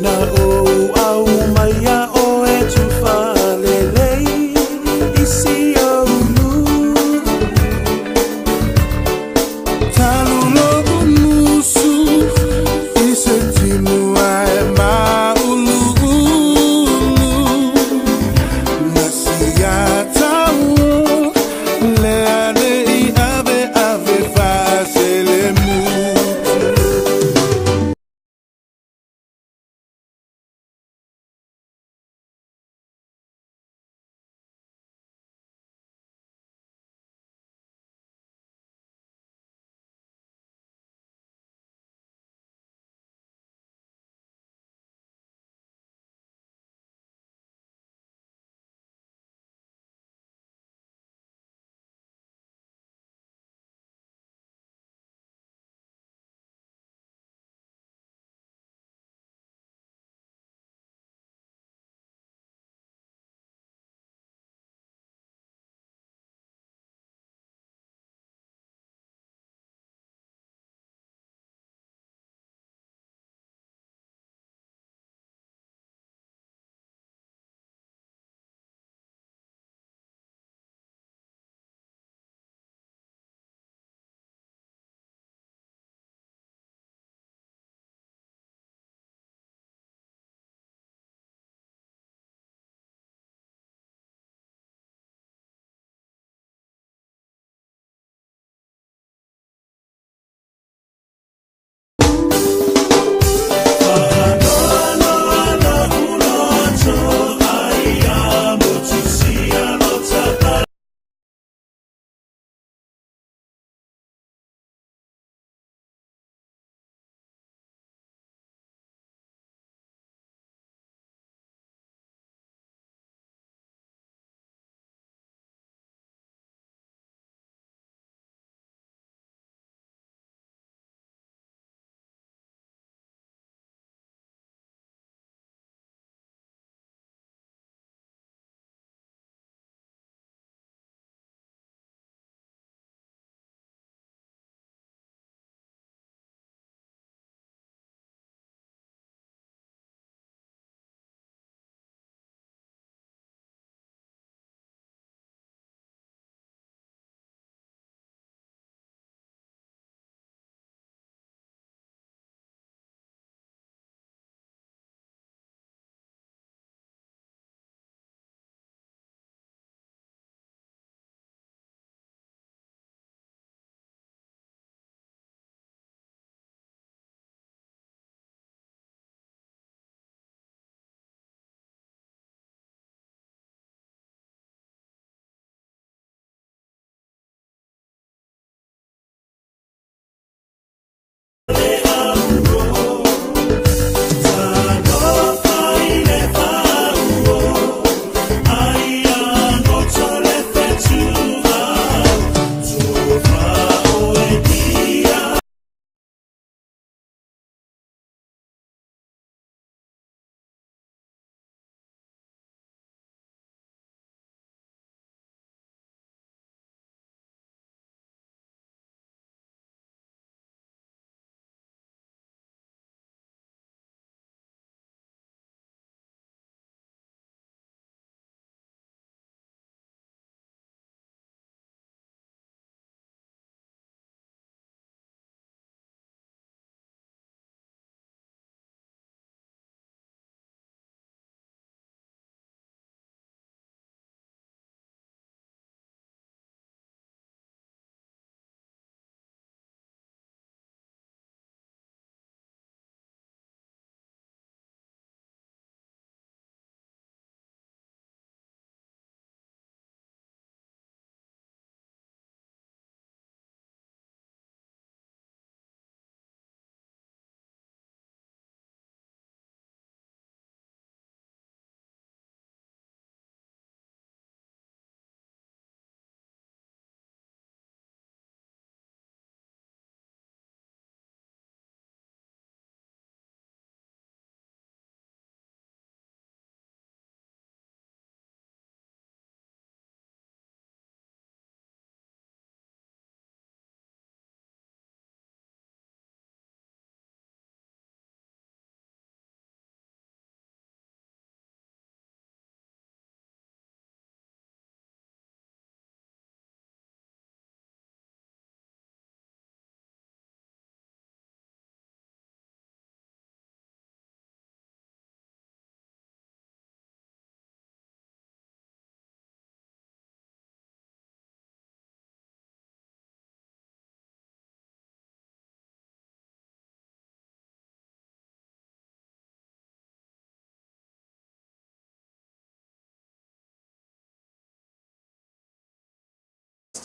Ina ou aumaia oe tufalelei i si ou nuu. Talu lo'u musu i se timu ae māuluulu. Na siata o lea nei ave ave faaselemutu.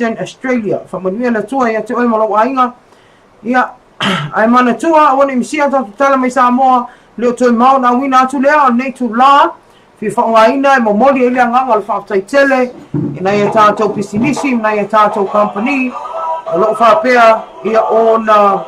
Western Australia. Faamanuia le Atua ia te oe ma lou aiga. Ia, ae manatua, aua ne i misia tatou tala mai Samoa, le o toe mao ona auina atu lea o lenei itulā, fia faaaogaina e momoli ai le agaga o le faafetai tele i nai a tatou pisinisi ma nai a tatou kamupani o lo o faapea ia ona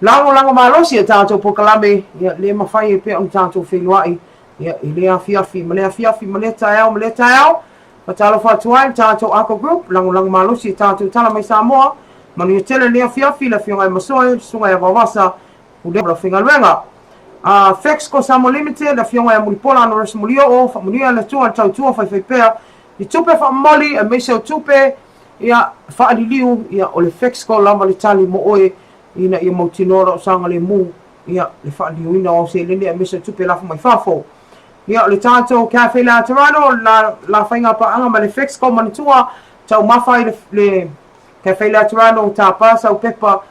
lagolago malosi i a tatou polokalame, ia le mafai ai pea ona tatou feiloai ia i lea afiafi ma lea afiafi ma lea taeao ma lea taeao. Faatalofa atu ai le tatou Ako Group, lagolago malosi i tatou tala mai Samoa. Manuia tele lenei afiafi, le Afioga ia Masoe, le Susuga ia Vaovasa, Pulea ma le aufaigaluega. Fexco Samoa Limited, le Afioga ia Mulipola Honoris Mulioo, faamanuia le Atua i le tautua faifaipea i tupe faamomoli aemaise o tupe ia faaliliu, ia o le Fexco lava le tali mo oe ina ia mautinoa lou saogalemu ia le faaliliuina o au seleni aemaise o tupe lafo mai fafo. Ia o le tatou Cafe Laterano, la, la faiga paaga ma le Fexco manatua, taumafa ai le, le Cafe Laterano, tapa sau pepa,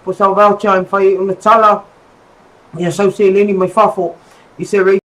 po sau voucher e mafai ai ona tala ia sau seleni mai fafo i se rate.